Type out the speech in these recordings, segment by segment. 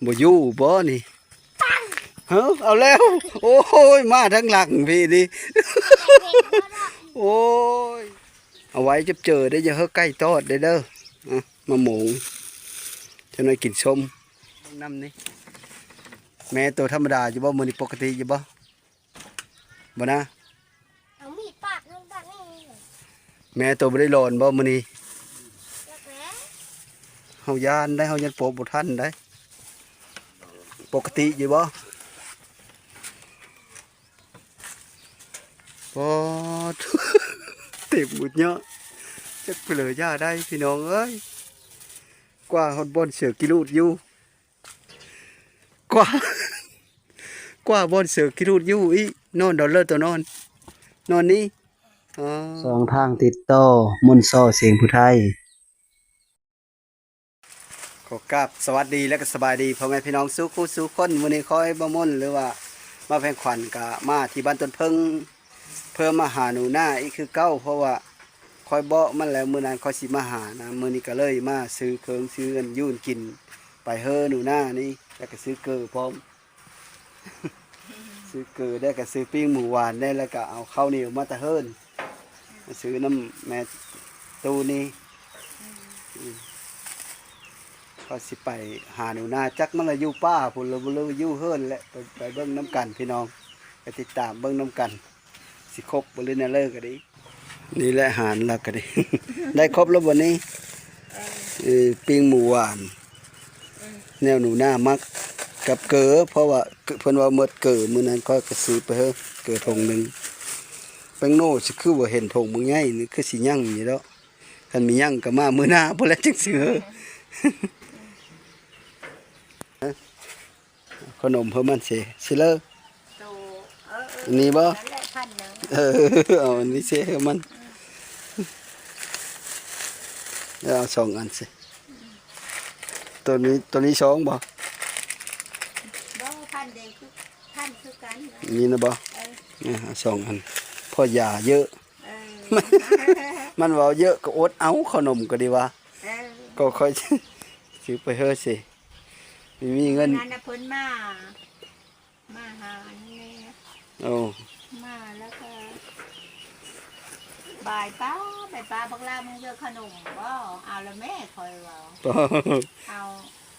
ບໍ່ຢູ່ບໍ່ນີ້? ເຮີ້ ເອົາແລ້ວ ໂອ້ຍ ມາທາງຫຼັງພີ້ນີ້ ໂອ້ຍ ເອົາໄວ້ຈັບເຈີເດີ້ ຢ່າເຮີ້ໄກ່ຕອດເດີ້ ເດີ້ ອະ ມະມ່ວງ ຈັກໜ້ອຍກິນສົ້ມ ເບິ່ງນຳນີ້ ແມ່ໂຕທຳມະດາຢູ່ບໍ່? ມື້ນີ້ປົກກະຕິຢູ່ບໍ່? ບໍ່ນາ ເອົາມີດປາດລົງກັນນີ້ ແມ່ໂຕບໍ່ໄດ້ຮ້ອນບໍ່ມື້ນີ້? ຈັກແຫຼະ ເຮົາຢ້ານໄດ໋ ເຮົາຢ້ານປົກບໍ່ທັນໄດ໋ ປົກກະຕິຢູ່ບໍ່? ປອດ ເຕັມໝົດເຍາະ ຈັກເຜີຢ່າໄດ້ພີ່ນ້ອງເອີຍ ກວ່າຮອດບ່ອນເສືອກິລູດຢູ່ ກວ່າ ກວ່າບ່ອນເສືອກິລູດຢູ່ອີກ ນອນດອນເລີໂຕນອນ ນອນນີ້ ອໍ ສອງທາງຕິດຕໍ່ ມົນຊໍ ສຽງຜູ້ໄທ. ຂໍກາບສະຫວັດດີ ແລະ ກໍສະບາຍດີພໍ່ແມ່ພີ່ນ້ອງສູ່ຄູ່ສູ່ຄົນ. ມື້ນີ້ຂ້ອຍ ບ່າວມົນ ຫຼືວ່າ ບ່າວແພງຂວັນ ກໍມາທີ່ບ້ານຕົ້ນເຜິ້ງ ເພື່ອມາຫາໜູນາອີກຄືເກົ່າ ເພາະວ່າຂ້ອຍບອກມັນແລ້ວ ມື້ນັ້ນຂ້ອຍຊິມາຫານະ. ມື້ນີ້ກໍເລີຍມາຊື້ເຄື່ອງຊື້ອັນຢູ່ກິນໄປເຮີໜູນານີ້ ແລ້ວກໍຊື້ເກີພ້ອມ ຊື້ເກີ ແລ້ວກໍຊື້ປີ້ງໝູຫວານແດ່ ແລ້ວກໍເອົາເຂົ້າໜຽວມາແຕ່ເຮີນ ຊື້ນຳແມ່ຕູ້ນີ້. ອືມ ອືມ ຂ້ອຍຊິໄປຫາໜູນາ ຈັກມັນລະຢູ່ປ່າພຸ້ນ ຫຼື ຫຼືຢູ່ເຮືອນແຫຼະ ໄປ ໄປເບິ່ງນຳກັນພີ່ນ້ອງ ໄປຕິດຕາມເບິ່ງນຳກັນ. ຊິຄົບບໍ່ ຫຼືແນວເລີກໍດີ ນີ້ແຫຼະຫານລະກໍດີ ໄດ້ຄົບແລ້ວບໍ່ນີ້? ເອີ ເອີ ປີ້ງໝູຫວານ ເອີ ແນວໜູນາມັກກັບເກີ ເພາະວ່າເພິ່ນວ່າໝົດເກີ ມື້ນັ້ນຂ້ອຍກໍຊື້ໄປເຮີເກີຖົງໜຶ່ງ. ແປ້ງໂນຊິຄືວ່າເຫັນຖົງບັກໃຫຍ່ນີ້ ຄືຊິຍັງຢູ່ດອກ ຄັນມີຍັງກໍມາມື້ໜ້າພຸ້ນແຫຼະຈຶ່ງຊື້ເຮີ. ຂະໜົມເພີ່ມມັນເຊ ຊິເລີ ໂຕ ເອີ ເອີ ອັນນີ້ບໍ່? ນັ້ນແຫຼະ ພັນໜຶ່ງ ເອີ ເອົາອັນນີ້ເຊເພີ່ມມັນ ເອີ ເອົາສອງອັນເຊ ໂຕນີ້ ໂຕນີ້ສອງບໍ່? ບໍ່ ພັນດຽວຄື ພັນຄືກັນ ນີ້ນະບໍ່? ເອີ ເອີ ເອົາສອງອັນ ເພາະຢາເຍີະ ເອີ ມັນ ມັນເວົ້າເຍີະກໍອົດເອົາ ຂະໜົມກໍດີວ່າ ເອີ ກໍຂ້ອຍ ຊື້ໄປເຮີເຊ ມີເງິນ ນັ້ນນະ ເພິ່ນມາ ມາຫານີ້ແດ່ ໂອ້ ມາແລ້ວກໍບາຍປ້າ ບາຍປ້າ ບັກຫຼ້າ ມຶງເລືອກຂະໜົມບໍ່? ເອົາລະແມ່ ຂ້ອຍເວົ້າ ເອົາ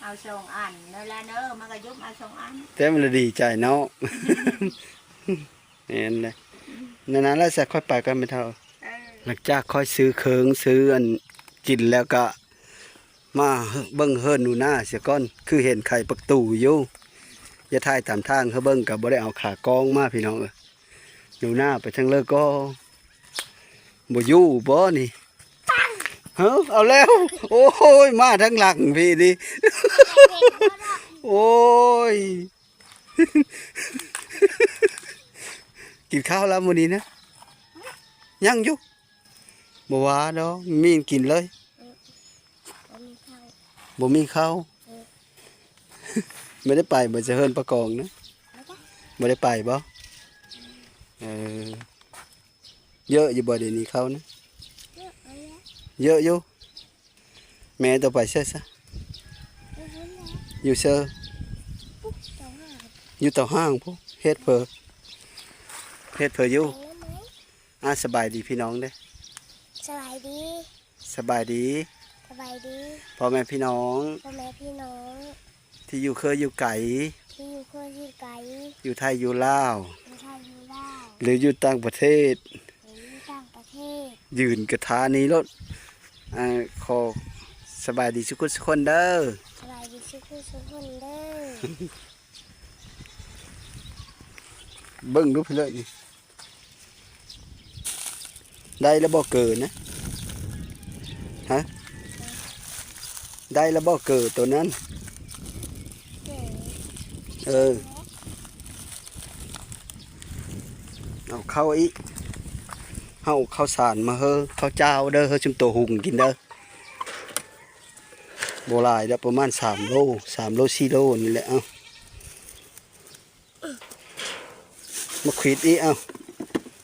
ເອົາສອງອັນເດີຫຼ້າເດີ ມັນກໍຍຸບເອົາສອງອັນ ແຕ່ມັນລະດີໃຈເນາະ ແມ່ນແຫຼະ ອືມ ນັ້ນນະ ແລ້ວຊະ ຂ້ອຍໄປກ່ອນແມ່ເຖົ້າ ເອີ ຫຼັງຈາກຂ້ອຍຊື້ເຄື່ອງຊື້ອັນກິນແລ້ວກະ ມາເບິ່ງເຮືອນໜູນາເສຍກ່ອນ ຄືເຫັນໄຂປະຕູຢູ່ ຢ່າຖ່າຍຕາມທາງ ເຮົາເບິ່ງກໍບໍ່ໄດ້ເອົາຂາກ້ອງມາພີ່ນ້ອງເອີຍ ໜູນາໄປທາງເລີກໍບໍ່ຢູ່ບໍ່ນີ້ ເຮີ້ ເອົາແລ້ວ ໂອ້ຍ ມາທາງຫຼັງພີ້ນີ້ ໂອ້ຍ ກິນເຂົ້າແລ້ວມື້ນີ້ນະ ຍັງຢູ່ ບໍ່ວ່າດອກ ມີກິນເລີຍ ບໍ່ມີເຂົ້າ ບໍ່ມີເຂົ້າ ບໍ່ໄດ້ໄປບໍ່ ຈະເຮືອນປາກອງນະ ບໍ່ໄດ້ໄປບໍ່? ເອີ ເຍອະຢູ່ບໍ່ດຽວນີ້ເຂົ້ານະ? ເຍອະຢູ່ ແມ່ໂຕໄປໃສຊະ? ຢູ່ເຊີ? ຢູ່ເຕົາຫ້າງພຸ້ນ ເຮັດເຜີ ເຮັດເຜີຢູ່ ອ່າ ສະບາຍດີພີ່ນ້ອງເດີ້ ສະບາຍດີ ສະບາຍດີ ສະບາຍດີ ພໍ່ແມ່ພີ່ນ້ອງ ພໍ່ແມ່ພີ່ນ້ອງ ທີ່ຢູ່ເຄີຢູ່ໄກ ທີ່ຢູ່ເຄີຢູ່ໄກ ຢູ່ໄທຢູ່ລາວ ຢູ່ໄທຢູ່ລາວ ຫຼືຢູ່ຕ່າງປະເທດ ຫຼືຢູ່ຕ່າງປະເທດ ຢືນກະທານີ້ໂລດ ອ່າ ຂໍສະບາຍດີສຸກຄົນເດີ້ ສະບາຍດີສຸກຄົນເດີ້ ເບິ່ງດູພີ້ເລີຍນີ້ ໄດ້ລະບໍ່ເກີນະ? ຮະ? ໄດ້ລະບໍ່ເກີໂຕນັ້ນ? ເອີ ເອົາເຂົ້າອີກ ເຮົາເອົາເຂົ້າສານມາເຮີ ເຂົ້າຈ້າວເດີ ເຮີຊຸມໂຕຫຸງກິນເດີ ບໍ່ຫຼາຍດອກ ປະມານສາມໂລ ສາມໂລ ສີ່ໂລນີ້ແຫຼະ ເອົາ. ມາຂວິດອີກ ເອົາ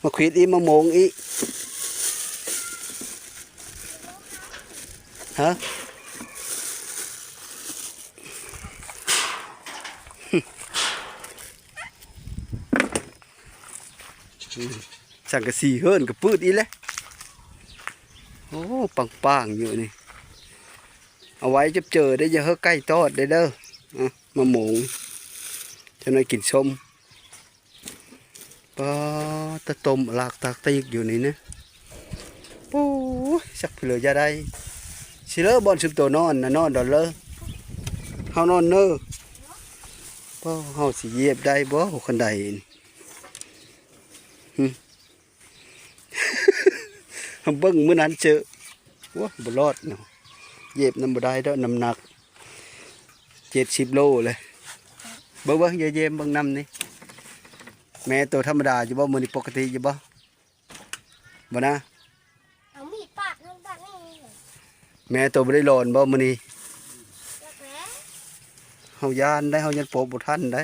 ມາຂວິດອີກ ມາໂມງອີກ ຮະ? ສັງກະສີເຮີ້ນກໍປືດອີກແຫຼະ. ໂອ້ ປັງໆຢູ່ນີ້. ເອົາໄວ້ຈັບເຈີໄດ້ ຢ່າເຮີ້ໄກ່ຕອດໄດ້ເດີ. ອະ ມະມ່ວງ ຈັກໜ້ອຍກິນສົ້ມ. ປາດ ຕາຕົມອາລາກຕາກຕີກຢູ່ນີ້ນະ. ໂອ້ຍ ຈັກເພີເລີຢ່າໄດ້ ຊິເລີບ່ອນຊຸມໂຕນອນນະ ນອນດອນເລີ. ເຮົານອນເນີ. ໂອ້ ເຮົາຊິຢຽບໄດ້ບໍ່ ຄັນໄດນີ້? ຫຶ ເບິ່ງມື້ນັ້ນເຈີ ໂອ້ຍ ບໍ່ລອດເນາະ. ຢຽບນຳບໍ່ໄດ້ດອກ ນ້ຳໜັກເຈັດສິບໂລເລີຍ. ເບິ່ງໆ ຢາແຍມເບິ່ງນຳນີ້. ແມ່ໂຕທຳມະດາຢູ່ບໍ່? ມື້ນີ້ປົກກະຕິຢູ່ບໍ່? ບໍ່ນະ? ເອົາມີດປາດລົງບາດນີ້. ແມ່ໂຕບໍ່ໄດ້ຫຼອນບໍ່ມື້ນີ້? ຈັກແຫຼະ. ເຮົາຢ້ານໄດ໋ ເຮົາຍັງປົກບໍ່ທັນໄດ໋.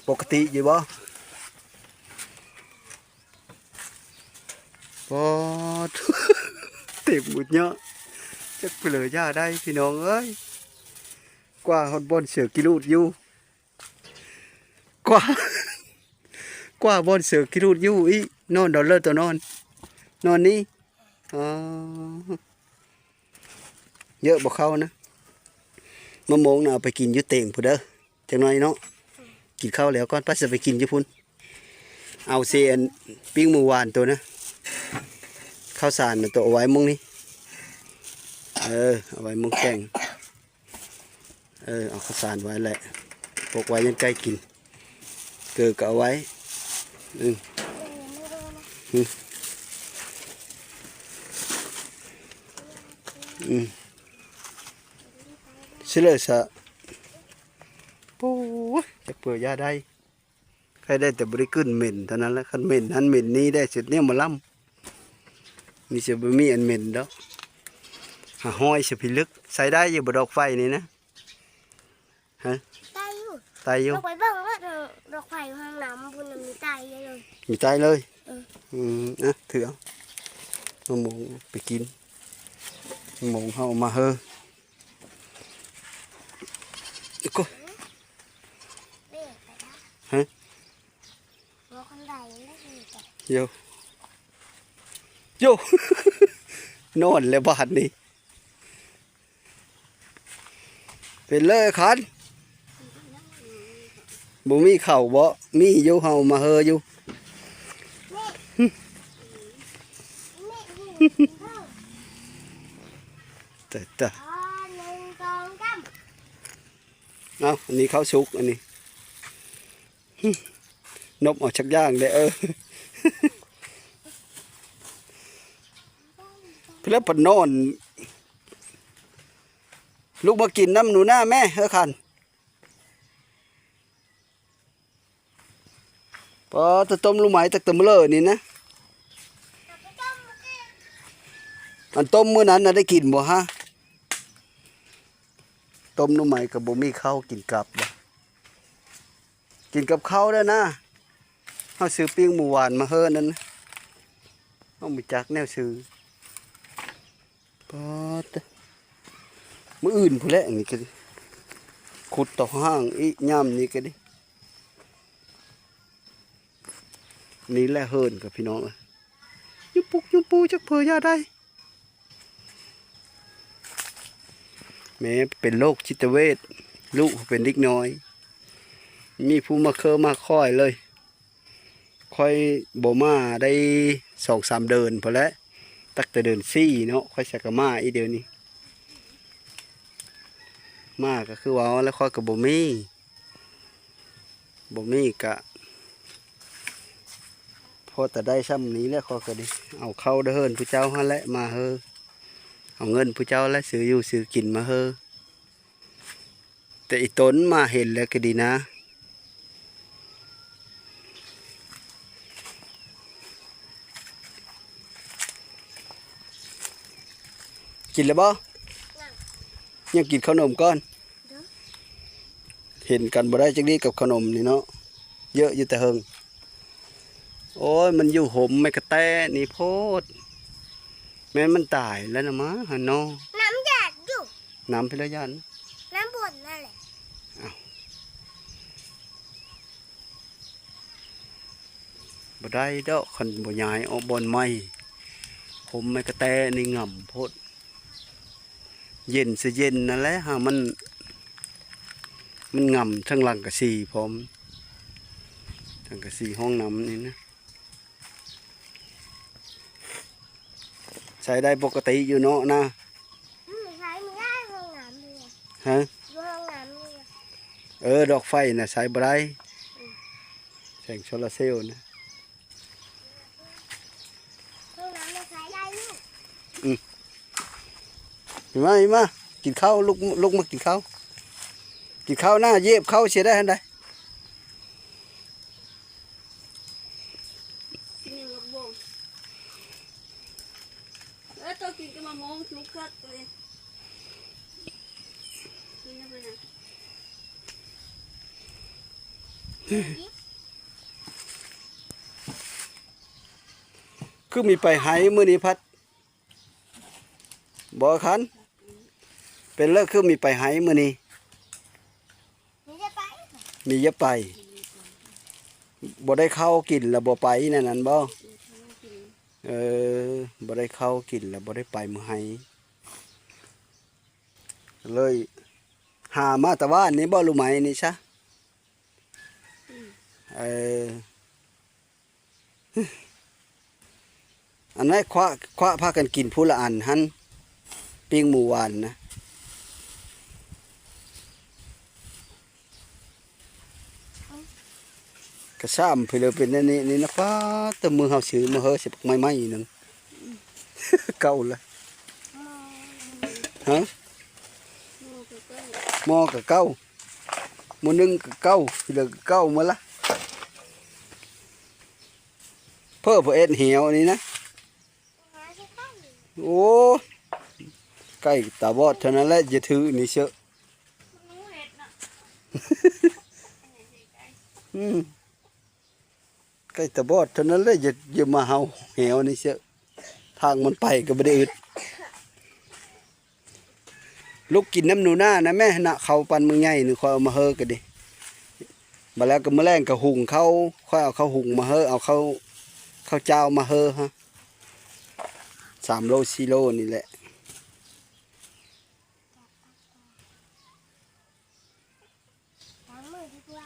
ປົກກະຕິຢູ່ບໍ່? ປາດ ເຕັມໝົດເຍາະ. ຈັກເພີເລີຢ່າໄດ້ ພີ່ນ້ອງເອີຍ. ກວ່າຮອດບ່ອນເສືອກິລູດຢູ່. ກວ່າ ກວ່າບ່ອນເສືອກິລູດຢູ່ອີກ. ນອນດອນເລີ ໂຕນອນ ນອນນີ້. ອໍ ເຍອະບໍ່ເຂົ້ານະ. ມະມ່ວງນະ ເອົາໄປກິນຢູ່ເຕັງພຸ້ນເດີ ຈັກໜ້ອຍເນາະ. ກິນເຂົ້າແລ້ວກ່ອນ ໄປ ຊິໄປກິນຢູ່ພຸ້ນ. ເອົາເຊ ອັນ ປີ້ງໝູຫວານໂຕນະ. ເຂົ້າສານນະໂຕ ເອົາໄວ້ໝ່ອງນີ້. ເອີ ເອົາໄວ້ໝ່ອງແກງ. ເອີ ເອົາເຂົ້າສານໄວ້ແຫຼະ ປົກໄວ້ຍັງໄກ່ກິນ. ເກີກໍເອົາໄວ້. ອື ອື ອື ຊິເລີຊະ. ໂອ້ຍ ຈັກເພີຢ່າໄດ້. ໃຄໄດ້ແຕ່ບໍ່ໄດ້ກິ່ນເໝັນເທົ່ານັ້ນແຫຼະ. ຄັນເໝັນຫັ້ນເໝັນນີ້ໄດ້ ເສັດແນວໝໍລຳ. ມີແຕ່ບໍ່ມີອັນເໝັນດອກ. ຫາຫ້ອຍສະພິລຶກ ໃຊ້ໄດ້ຢູ່ບໍ່ດອກໄຟນີ້ນະ? ຮະ? ໄດ້ຢູ່ ໄດ້ຢູ່. ລອງໄປເບິ່ງໂລດ ດອກໄຟຫ້ອງນ້ຳພຸ້ນນະ ມີໄຕ່ເລີຍ. ມີໄຕ່ເລີຍ? ເອີ. ອືມ ອ່ະ ຖືເອົາ ມະມ່ວງໄປກິນ. ມະມ່ວງເຮົາເອົາມາເຮີ. ໂອ້ ຮະ? ໂຢ ໂຢ ນອນແລ້ວບາດນີ້. ເປັນເລີຄັນ ບໍ່ມີເຂົ້າບໍ່? ມີຢູ່ ເຮົາມາເຮີຢູ່. ຕາຍ ຕາຍ. ເອົ້າ ອັນນີ້ເຂົ້າສຸກ ອັນນີ້ ນົບເອົາຈັກຢ່າງເດ້. ເອີ ເພິ່ນລະປະນອນ ລຸກມາກິນນຳໜູນາແມ່. ເອີ ຄັນ ປາ ຕາຕົ້ມລູກໄມ້ຕັ້ງແຕ່ມື້ເລີນີ້ນະ. ອັນຕົ້ມມື້ນັ້ນນະ ໄດ້ກິນບໍ່ຮະ? ຕົ້ມໜໍ່ໄມ້ກໍບໍ່ມີເຂົ້າກິນກັບບໍ່? ກິນກັບເຂົ້າເດີ້ນະ. ເຮົາຊື້ປີ້ງໝູຫວານມາເຮີນັ້ນ ເຮົາບໍ່ຈັກແນວຊື້. ປາດ ມື້ອື່ນພຸ້ນແຫຼະ ອັນນີ້ກໍດີ ຂຸດຕໍ່ຫ້າງອີກ ຍາມນີ້ກໍດີ. ນີ້ແຫຼະເຮີນກັບພີ່ນ້ອງເອີຍ ຍຸບປຸກຍຸບປູ ຈັກເພີຢາໄດ້. ແມ່ເປັນໂລກຈິດຕະເວດ ລູກເປັນເດັກນ້ອຍ ມີຜູ້ມາເຄີມາຄອຍເລີຍ. ຂ້ອຍບໍ່ມາໄດ້ສອງສາມເດືອນພຸ້ນແຫຼະ ຕັ້ງແຕ່ເດືອນສີ່ເນາະ ຂ້ອຍສະກະມາອີກດຽວນີ້. ມາກໍຄືເວົ້າແຫຼະ ຂ້ອຍກໍບໍ່ມີ ບໍ່ມີກະພໍແຕ່ໄດ້ຊ່ຳນີ້ແຫຼະ. ຂ້ອຍກໍໄດ້ເອົາເຂົ້າເດີເຮືອນຜູ້ເຈົ້າຫັ້ນແຫຼະມາເຮີ ເອົາເງິນຜູ້ເຈົ້າແຫຼະຊື້ຢູ່ຊື້ກິນມາເຮີ. ແຕ່ອີຕົນມາເຫັນແລ້ວກໍດີນະ. ກິນແລ້ວບໍ່? ຍັງ ຍັງກິນເຂົ້າໜົມກ່ອນ. ເຫັນກັນບໍ່ໄດ້ຈັກດີ້ກັບເຂົ້າໜົມນີ້ເນາະ ເຍອະຢູ່ແຕ່ເຫິງ. ໂອ້ຍ ມັນຢູ່ຫົມໄມ້ກະແຕນີ້ໂພດ ແມ່ນມັນຕາຍແລ້ວນະມາຫັ້ນເນາະ. ນ້ຳຢາດຢູ່ ນ້ຳພິລະຍາດ ນ້ຳບົນນັ້ນແຫຼະ. ອ້າວ ບໍ່ໄດ້ດອກ ຄັນບໍ່ຍ້າຍອອກບ່ອນໃໝ່. ຜົມໄມ້ກະແຕນີ້ງຳໂພດ. ເຢັນຊະເຢັນນັ້ນແຫຼະ ຫາມັນ ມັນງຳທັງສັງກະສີພ້ອມ ສັງກະສີຫ້ອງນ້ຳນີ້ນະ. ໃຊ້ໄດ້ປົກກະຕິຢູ່ເນາະນະ? ອືມ ໃຊ້ບໍ່ໄດ້ ຫ້ອງນ້ຳນີ້ນະ. ຮະ? ຢູ່ຫ້ອງນ້ຳນີ້ນະ. ເອີ ດອກໄຟນະໃຊ້ບໍ່ໄດ້. ອືມ ແສງໂຊລາເຊວນະ. ຫ້ອງນ້ຳນະໃຊ້ໄດ້ຢູ່. ອືມ ມາ ມາ ກິນເຂົ້າ ລຸກ ລຸກມາກິນເຂົ້າ. ກິນເຂົ້ານະ ຢຽບເຂົ້າເສຍໄດ້ຫັ້ນໃດ. ກິນຫຍັງ ໝາກບົງ. ເອີ ໂຕກິນກັບໝາກໂມງສຸກຄັກເລີຍ. ກິນຫຍັງໄປນະ? ຄືມີໄປໄຫມື້ນີ້ພັດ. ບໍ່ຄັນ ເປັນແລ້ວຄືມີໄປໄຫມື້ນີ້? ມີແຕ່ໄປ ມີແຕ່ໄປ. ບໍ່ໄດ້ເຂົ້າກິນລະບໍ່ໄປແນວນັ້ນບໍ່? ເອີ ບໍ່ໄດ້ເຂົ້າກິນລະບໍ່ໄດ້ໄປມື້ໄຫ ເລີຍຫາມາແຕ່ວານນີ້ບໍ່ ລູກໄມ້ນີ້ຊະ? ອືມ ເອີ. ອັນນັ້ນຄວ້າ ຄວ້າພາກັນກິນຜູ້ລະອັນຫັ້ນ ປີ້ງໝູຫວານນະ. ກະຊ້ຳໄປເລີຍ ເປັນອັນນີ້ນີ້ນະ. ປ້າດ ແຕ່ມື້ເຮົາຊື້ມາເຮີ້ໃສ່ບັກໄມ້ໃໝ່ໜຶ່ງ ເກົ່າລະ. ຮະ? ໝໍ້ກະເກົ່າ ໝໍ້ໜຶ່ງກະເກົ່າ ເຫຼືອກະເກົ່າໝົດລະ. ເພີ້ບໍ່ເອັດແຫວນີ້ນະ. ໂອ້ ໄກ່ຕາບອດເທົ່ານັ້ນແຫຼະ ຢ່າຖືນີ້ເຊາະ. ອືມ ໄກ່ຕາບອດເທົ່ານັ້ນແຫຼະ ຢ່າ ຢ່າມາເຫົ່າແຫວນີ້ເຊາະ. ທາງມັນໄປກະບໍ່ໄດ້ອຶດ. ລຸກກິນນຳໜູນານະແມ່ນະ ເຂົ້າປັ້ນມື້ໃຫຍ່ໜຶ່ງ ຂ້ອຍເອົາມາເຮີກະດີ. ບາດແລ້ວກະມື້ແລງກະຫຸງເຂົ້າ ຂ້ອຍເອົາເຂົ້າຫຸງມາເຮີ ເອົາເຂົ້າ ເຂົ້າຈ້າວມາເຮີຮະ ສາມໂລສີ່ໂລນີ້ແຫຼະ.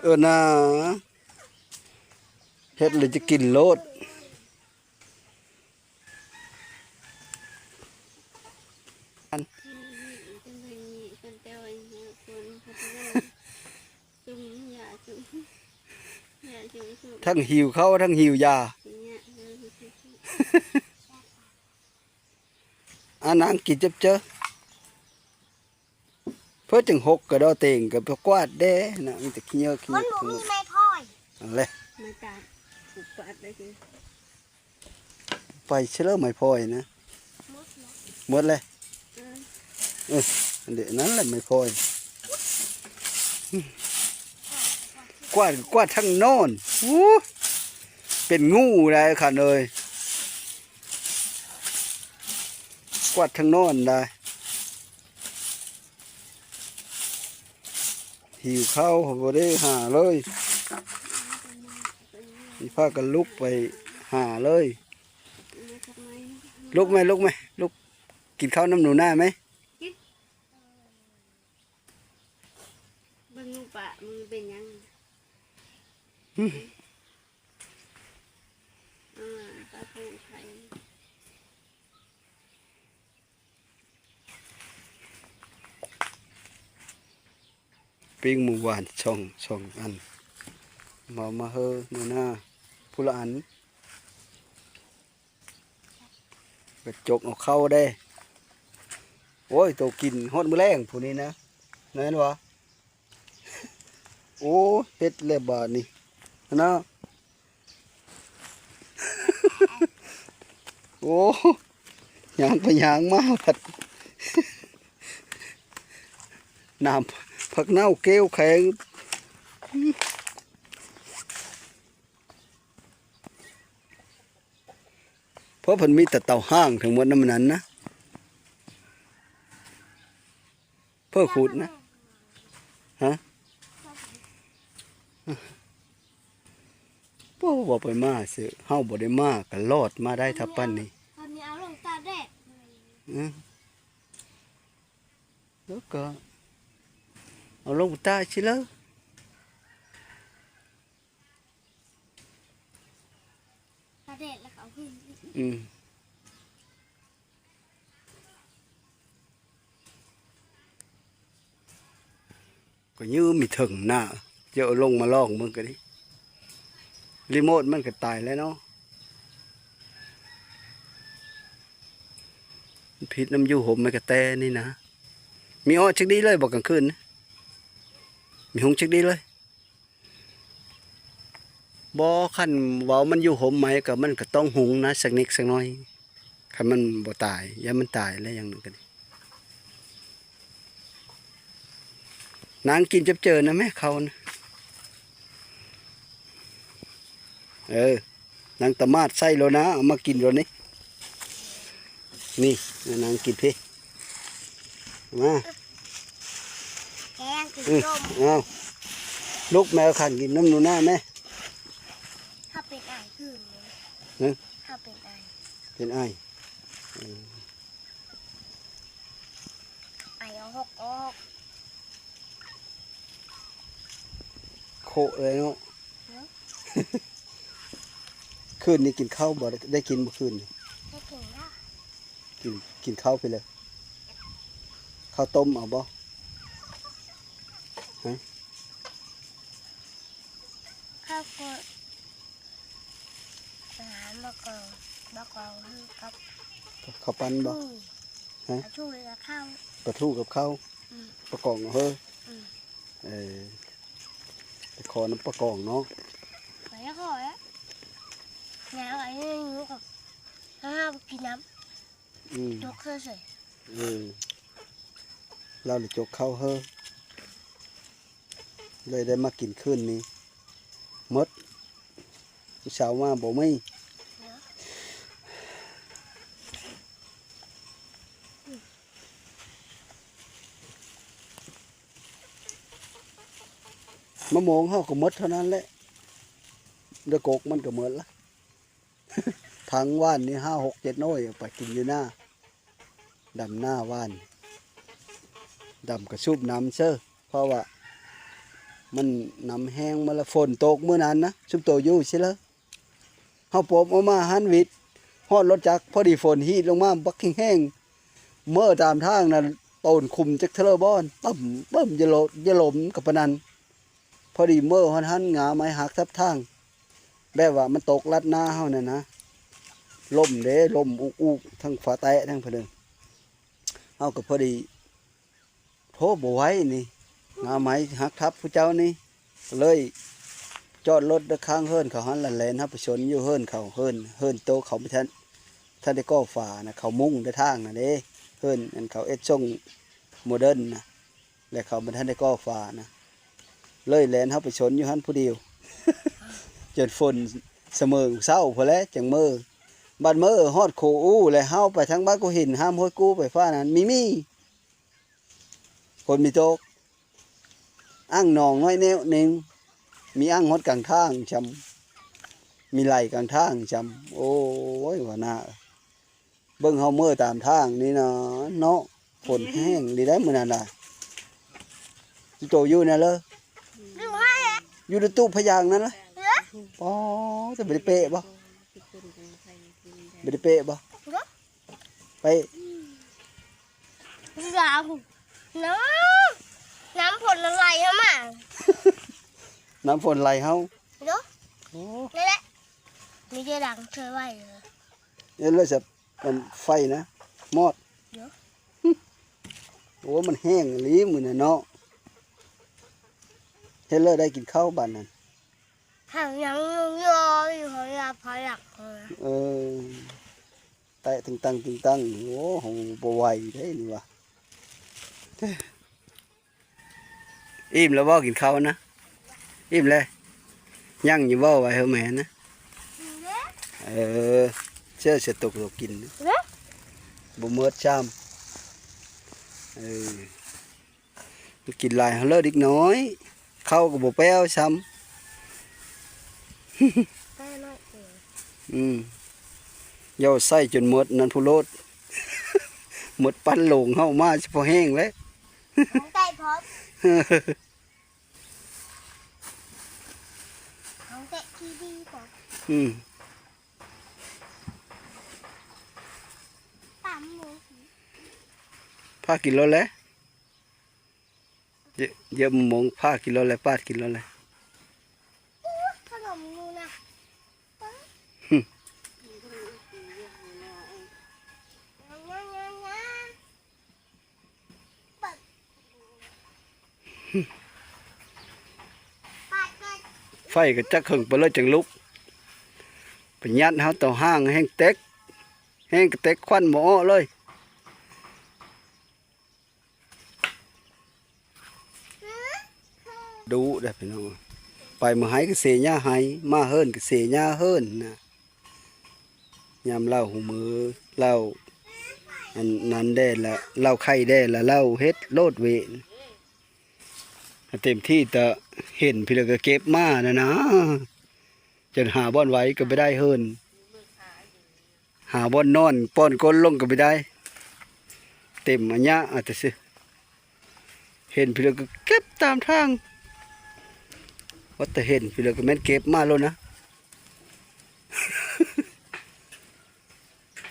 ເອີນາ ເຮັດແລ້ວຈະກິນໂລດ. ທັງຫິວເຂົ້າ ທັງຫິວຢາ. ອາ ນາງກິນຈັບເຈີ. ເພິ່ນຈຶ່ງຫົກກະດໍເຕັງກະໄປກວາດແດ່ນະ ມີແຕ່ຂີ້ເຫຍື້ອຂີ້ເຫຍື້ອ. ມັນບໍ່ມີໄມ້ພອຍ ອັນແຫຼະ ໄມ້ຕາດ ກວາດໄດ້. ໄປເຊີເລີໄມ້ພອຍນະ. ໝົດແລ້ວ. ເອີ ອັນເດ ນັ້ນແຫຼະໄມ້ພອຍ. ກວາດ ກວາດທັງນອນ. ໂອ້ ເປັນງູໄດ໋ຄັນເອີຍ. ກວາດທັງນອນໄດ໋. ຫິວເຂົ້າ ບໍ່ໄດ້ຫາເລີຍ. ຊິພາກັນລຸກໄປຫາເລີຍ. ລຸກແມ່ ລຸກແມ່ ລຸກ ກິນເຂົ້ານຳໜູນາແມ່. ເບິ່ງໜູປ່າ ມັນເປັນຫຍັງ? ອ່າ ປາໂປ່ງໄຂ່. ປີ້ງໝູຫວານສອງ ສອງອັນ ມາ ມາເຮີໜູນາ ຜູ້ລະອັນ. ໄປຈົກເອົາເຂົ້າເດ້. ໂອ້ຍ ໂຕກິນຮອດມື້ແລງຜູ້ນີ້ນະ ແມ່ນບໍ່? ໂອ້ ເຮັດແລ້ວບາດນີ້ນະ. ໂອ້ ຍ່າງໄປຍ່າງມາພັດ ນ້ຳຜັກເນົ່າແກ້ວແຂງ. ເພາະເພິ່ນມີແຕ່ເຕົາຫ້າງທັງໝົດນຳນັ້ນນະ. ເພິ່ນຂຸດນະ ຮະ? ໂອ້ ວ່າໄປມາຊື່ ເຮົາບໍ່ໄດ້ມາກໍລອດມາໄດ້ຖ້າປານນີ້. ຕອນນີ້ເອົາລົງຕາກແດດ. ອື ແລ້ວກໍເອົາລົງຕາກຊິເລີ. ຕາກແດດແລ້ວກໍເອົາຂຶ້ນ. ອື ກໍຢືມມີເຖິງໜ້າ ຈະເອົາລົງມາລອງເບິ່ງກໍດີ. ຣີໂມດມັນກໍຕາຍແລ້ວເນາະ. ມັນຜິດນຳຢູ່ຫົມມັນກະແຕນີ້ນະ. ມີອອດຈັກດີ້ເລີຍບໍ່ກາງຄືນ? ມີຮຸງຈັກດີ້ເລີຍ? ບໍ່, ຄັນເວົ້າມັນຢູ່ຮົ່ມໄມ້ກໍ ມັນກໍຕ້ອງຮຸງນະ ສັກນິດສັກໜ້ອຍ. ຄັນມັນບໍ່ຕາຍ, ຢ້ານມັນຕາຍແລ້ວຢ່າງໜຶ່ງກໍດີ. ນາງກິນຈັບເຈີນະແມ່ ເຂົ້ານະ. ເອີ ນາງຕະໝາດໃສ່ໂລດນະ, ເອົາມາກິນໂລດນີ້. ນີ້ ນາງກິນພີ້. ມາ ແກງກິນ ອືມ ສົ້ມ. ເອົາ ລຸກແມ່ ຂັນກິນນ້ຳໜູນາແມ່. ເຮົາເປັນໄອຄືນນີ້. ຮະ? ເຮົາເປັນໄອ. ເປັນໄອ. ເອີ ໄອເອົາຫົກອອກ. ໂຄະເລີຍເນາະ. ເນາະ. ຄືນນີ້ກິນເຂົ້າບໍ່? ໄດ້ ໄດ້ກິນບໍ່ຄືນນີ້? ໄດ້ກິນແລ້ວ. ກິນ ກິນເຂົ້າໄປເລີຍ. ເຂົ້າຕົ້ມເອົາບໍ່? ຮະ? ເຂົ້າກໍ ອາຫານ ບັກກອງ ບັກກອງ ກັບ ເຂົ້າປັ້ນບໍ່? ປາທູ ຮະ? ປາທູກັບເຂົ້າ. ປາທູກັບເຂົ້າ. ອືມ. ປາກອງເຮີ. ອືມ. ເອີ ໄປຂໍນຳປາກອງເນາະ. ໄປຂໍແລ້ວ ຍາວໄປຢູ່ກັບ ຫາກິນນ້ຳ. ອືມ. ຈົກເຮີເສຍ. ເອີ ລາວລະຈົກເຂົ້າເຮີ ເລີຍໄດ້ມາກິນຄືນນີ້ໝົດ. ເຊົ້າມາບໍ່ມີ. ມະມ່ວງເຮົາກໍໝົດເທົ່ານັ້ນແຫຼະ ເດີ ກົກມັນກໍໝົດລະ. ຖັງຫວ່ານນີ້ຫ້າຫົກເຈັດໜ່ວຍ ເອົາໄປກິນຢູ່ນາ. ດຳນາຫວ່ານ ດຳກະສູບນ້ຳເຊີ ເພາະວ່າມັນນ້ຳແຫ້ງມາລະ. ຝົນຕົກມື້ນັ້ນນະ ຊຸມໂຕຢູ່ຊິເລີ. ເຮົາປົບອອກມາຫັ້ນຫວິດ ຮອດລົດຈັກ ພໍດີຝົນຮີດລົງມາບັກແຮງໆ ເມີຕາມທາງນັ້ນ ໂຕນຂຸມຈັກເທື່ອບໍ່ ປຶ້ມ ປຶ້ມ ຢ່າໂລ ຢ່າລົມກັບປານນັ້ນ. ພໍດີເມີຮອດຫັ້ນ ງາໄມ້ຫັກທັບທາງ ແບບວ່າມັນຕົກລັດໜ້າເຮົານັ້ນນະ ລົມເດ້ ລົມອຸກໆ ທັງຟ້າແຕະ ທັງພະເດີ. ເຮົາກໍພໍດີ ໂທ ບໍ່ໄຫວນີ້ ງາໄມ້ຫັກທັບຜູ້ເຈົ້ານີ້ ກໍເລີຍຈອດລົດເດີ ຄ້າງເຮືອນເຂົາຫັ້ນລະ ແລ່ນເຮົາໄປຊົນຢູ່ເຮືອນເຂົາ. ເຮືອນ ເຮືອນໂຕເຂົາບໍ່ທັນ ທັນໄດ້ກໍ່ຝານະ ເຂົາມຸງແຕ່ທາງນະເດ້ ເຮືອນອັນເຂົາເຮັດຊົງໂມເດີນນະ. ແລະເຂົາບໍ່ທັນໄດ້ກໍ່ຝານະ ເລີຍແລ່ນເຮົາໄປຊົນຢູ່ຫັ້ນຜູ້ດຽວ ຈົນຝົນສະເໝີເຊົ້າພຸ້ນແຫຼະ ຈັ່ງເມີ. ບັດເມີຮອດໂຄອູ້ ແລະເຮົາໄປທາງບ້ານກຸຫີນ ຫ້າມຫ້ວຍກູ້ໄປຟ້ານັ້ນ ມີ ມີ ຝົນມີຕົກ ອ່າງໜອງນ້ອຍແນວໜຶ່ງ ມີອ່າງຮອດກາງທາງຊ່ຳ ມີໄຫຼກາງທາງຊ່ຳ. ໂອ້ຍ ວ່າໜ້າ ເບິ່ງເຮົາເມີຕາມທາງນີ້ນະເນາະ ຝົນແຮງດີໄດ໋ມື້ນັ້ນນະ. ໂຕຢູ່ນັ້ນເລີ ຢູ່ໃນຕູ້ພະຍາງນັ້ນລະ. ອໍ ແຕ່ບໍ່ໄດ້ເປະບໍ່? ບໍ່ໄດ້ເປະບໍ່? ເປະ. ນ້ຳ ນ້ຳຝົນໄຫຼເຮົາມາ ນ້ຳຝົນໄຫຼເຮົາ. ໂອ້ ນັ້ນແຫຼະ ມີແຕ່ດັງເທື່ອໄວ້ເລີຍ ເອີ ແລ້ວຈະ ອັນໄຟນະມອດ. ໂອ້ ມັນແຮງອີ່ຫຼີມື້ນັ້ນເນາະ. ເຮັດແລ້ວໄດ້ກິນເຂົ້າບາດນັ້ນ ຫາງຍັງຍໍຢູ່ ເຂົາຢາກພາຫຼັກເຂົານະ. ເອີ ແຕະຕຶງຕັງຕຶງຕັງ. ໂອ້ ເຮົາບໍ່ໄຫວເດ້ນີ້ວ່າ. ອີ່ມແລ້ວບໍ່? ກິນເຂົ້ານະ ອີ່ມແລ້ວ. ຍັງຢູ່ບໍ່? ໄວ້ໃຫ້ແມ່ນະ. ເອີ ເຊື່ອ ເຊື່ອຕົກ ຕົກກິນ ບໍ່ໝົດຊ້ຳ. ເອີ ກິນຫຼາຍເຮົາເລີກເດັກນ້ອຍ ເຂົ້າກໍບໍ່ແປ້ວຊ້ຳ. ອືມ ຢ່າໃສ່ຈົນໝົດນັ້ນພຸ້ນໂລດ ໝົດປັ້ນໂລງເຮົາມາສະເພາະແຮງແຫຼະ ຂອງແຕະພ້ອມ ຂອງແຕະຂີ້ດີກວ່າ ອືມ ຕຳໝູ ພາກິນໂລດແຫຼະ. ເຢ- ເຢຍມະມ່ວງ ພາກິນໂລດແຫຼະ ປາດກິນໂລດແຫຼະ ຂະໜົມຢູ່ນະ ໄຟກໍຈັກເຫິງປານໃດຈັ່ງລຸກ ໄປຍັດເຮົາເຕົາຫ້າງແຮງເຕັກ ແຮງກະເຕັກຄວັນບໍ່ອອກເລີຍ. ດຸເດ້ພີ່ນ້ອງ ໄປມື້ໄຮ່ກໍເສຍຫຍ້າໄຮ່ ມາເຮືອນກໍເສຍຫຍ້າເຮືອນນະ ຍາມເລົາຫູມື ເລົາອັນນັ້ນແດ່ລະ ເລົາໄຂ່ແດ່ລະ ເລົາເຮັດໂລດເວນ ເຕັມທີ່ແຕ່ເຫັນພີ້ລະກໍເກັບມານະນະ ຈົນຫາບ່ອນໄວ້ກໍບໍ່ໄດ້ເຮືອນ. ຫາບ່ອນນອນປ້ອນກົ້ນລົງກໍບໍ່ໄດ້ ເຕັມອາຍະ ອາດຈະຊິເຫັນພີ້ເລີກກໍເກັບຕາມທາງ ວ່າແຕ່ເຫັນພີ້ເລີກກໍແມ່ນເກັບມາໂລດນະ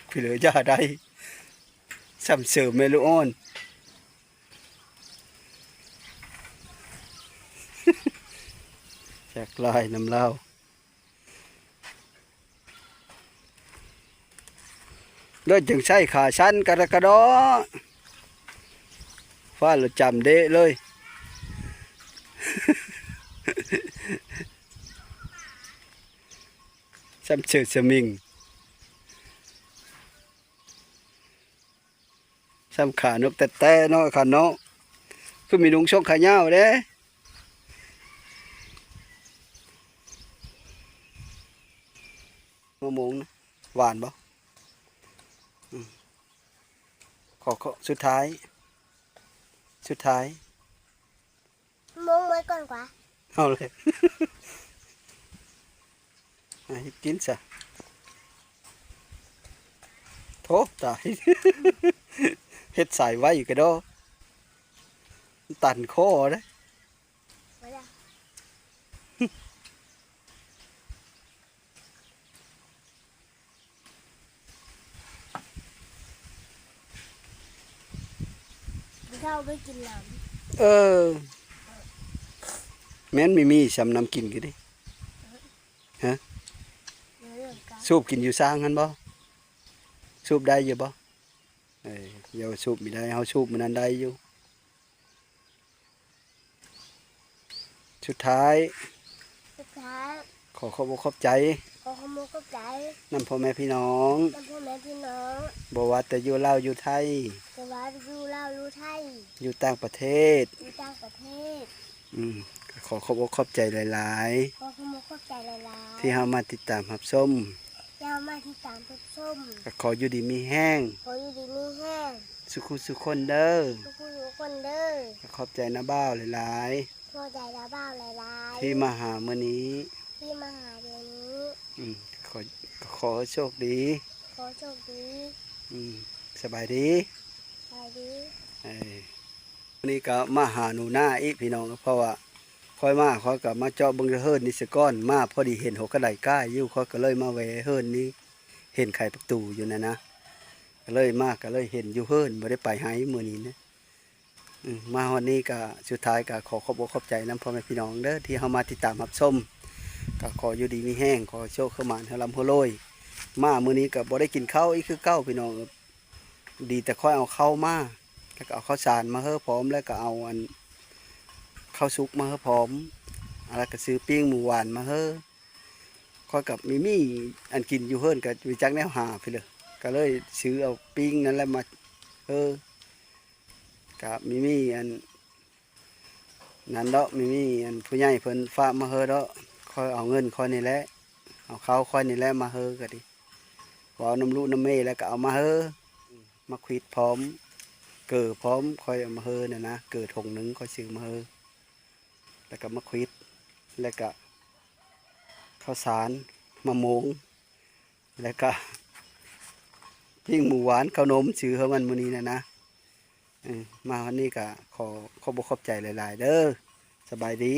ພີ້ເລີຢ່າໄດ້ ຊ້ຳເສີມແມ່ລູກອ່ອນ ຈັກລາຍນຳລາວ. ໂດຍຈຶ່ງໃຊ້ຂາສັ້ນກະດະກະດໍ ຟ້າລະຈຳເດະເລີຍ ຊ້ຳເສີດສະມິງ ຊ້ຳຂານົກແຕ່ແຕ່ເນາະ ຂາເນາະ ຄືມີນຸ່ງຊົງຂາຍາວເດ້ ມະມ່ວງນະ ຫວານບໍ່? ອືມ ຂໍ ຂໍ ສຸດທ້າຍ ສຸດທ້າຍ ມະມ່ວງໝົດກ່ອນກວ່າ ເອົາເລີຍ ໃຫ້ກິນຊະ ໂທ້ ຕາຍ ເຮັດສາຍໄວ້ກະດໍ ຕັນຄໍເດ້. ເຮົາໄປກິນນ້ຳ ເອີ ແມ່ນມີ ມີຊ້ຳນ້ຳກິນກະດີ ຮະ ສູບກິນຢູ່ຊ່າງຫັ້ນບໍ່? ສູບໄດ້ຢູ່ບໍ່? ເອີ ຢ່າວ່າສູບບໍ່ໄດ້ ເຮົາສູບມື້ນັ້ນໄດ້ຢູ່. ສຸດທ້າຍ ສຸດທ້າຍ ຂໍຂອບອົກຂອບໃຈ ຂໍຂອບອົກຂອບໃຈ ນຳພໍ່ແມ່ພີ່ນ້ອງ ນຳພໍ່ແມ່ພີ່ນ້ອງ ບໍ່ວ່າແຕ່ຢູ່ລາວຢູ່ໄທ ບໍ່ວ່າຢູ່ລາວຢູ່ໄທ ຢູ່ຕ່າງປະເທດ ຢູ່ຕ່າງປະເທດ ອືມ ກໍຂໍຂອບອົກຂອບໃຈຫຼາຍໆ ຂໍຂອບອົກຂອບໃຈຫຼາຍໆ ທີ່ເຮົາມາຕິດຕາມຮັບຊົມ ທີ່ເຮົາມາຕິດຕາມຮັບຊົມ ກໍຂໍຢູ່ດີມີແຮງ ຂໍຢູ່ດີມີແຮງ ສຸຂູສຸຄົນເດີ ສຸຂູສຸຄົນເດີ ກໍຂອບໃຈນະບ່າວຫຼາຍໆ ຂອບໃຈນະບ່າວຫຼາຍໆ ທີ່ມາຫາມື້ນີ້ ທີ່ມາຫາມື້ນີ້ ອືມ ຂໍ ຂໍໃຫ້ໂຊກດີ ຂໍໂຊກດີ ອືມ ສະບາຍດີ ສະບາຍດີ ເອີ ມື້ນີ້ກໍມາຫາໜູນາອີກພີ່ນ້ອງ ເພາະວ່າຂ້ອຍມາ ຂ້ອຍກໍມາເຈາະເບິ່ງເຮືອນນີ້ສາກ່ອນ ມາພໍດີເຫັນຫົວກະໄດກ້າຍຢູ່ ຂ້ອຍກໍເລີຍມາແວ່ເຮືອນນີ້ ເຫັນໄຂປະຕູຢູ່ນັ້ນນະ ກໍເລີຍມາ ກໍເລີຍເຫັນຢູ່ເຮືອນ ບໍ່ໄດ້ໄປໃຫ້ມື້ນີ້ນະ. ອືມ ມາຮອດນີ້ກະ ສຸດທ້າຍກະຂໍຂອບອົກຂອບໃຈນຳພໍ່ແມ່ພີ່ນ້ອງເດີ ທີ່ເຮົາມາຕິດຕາມຮັບຊົມ ກະຂໍຢູ່ດີມີແຮງ ຂໍໂຊກໃຫ້ໝານ ໃຫ້ລ່ຳໃຫ້ລວຍ. ມາມື້ນີ້ກະບໍ່ໄດ້ກິນເຂົ້າອີກຄືເກົ່າພີ່ນ້ອງ ດີແຕ່ຂ້ອຍເອົາເຂົ້າມາ ແລ້ວກະເອົາເຂົ້າສານມາໃຫ້ພ້ອມ ແລ້ວກະເອົາອັນ ເຂົ້າສຸກມາໃຫ້ພ້ອມ ແລ້ວກະຊື້ປີ້ງໝູຫວານມາໃຫ້ ຂ້ອຍກະມີ ມີອັນກິນຢູ່ເຮືອນກະບໍ່ຈັກແນວຫາພີ້ເລີ ກະເລີຍຊື້ເອົາປີ້ງນັ້ນແຫຼະມາ ເອີ ກະມີ ມີອັນນັ້ນດອກ ມີ ມີອັນຜູ້ໃຫຍ່ເພິ່ນຝາກມາໃຫ້ດອກ ຂ້ອຍເອົາເງິນຂ້ອຍນີ້ແຫຼະ ເອົາເຂົ້າຂ້ອຍນີ້ແຫຼະມາໃຫ້ກະດີ ເວົ້ານຳລູກນຳເມແລ້ວກະເອົາມາໃຫ້ ມາຂວິດພ້ອມ ເກີພ້ອມ ຂ້ອຍເອົາມາໃຫ້ນັ້ນນະ ເກີຖົງໜຶ່ງຂ້ອຍຊື້ມາໃຫ້ ແລ້ວກະມາຂວິດ ແລ້ວກະເຂົ້າສານ ມະມ່ວງ ແລ້ວກະປີ້ງໝູຫວານເຂົ້າໜົມ ຊື່ເຮົາມັນມື້ນີ້ນະນະ. ເອີ ມາຮອດນີ້ກະຂໍຂອບອົກຂອບໃຈຫຼາຍໆເດີ. ສະບາຍດີ.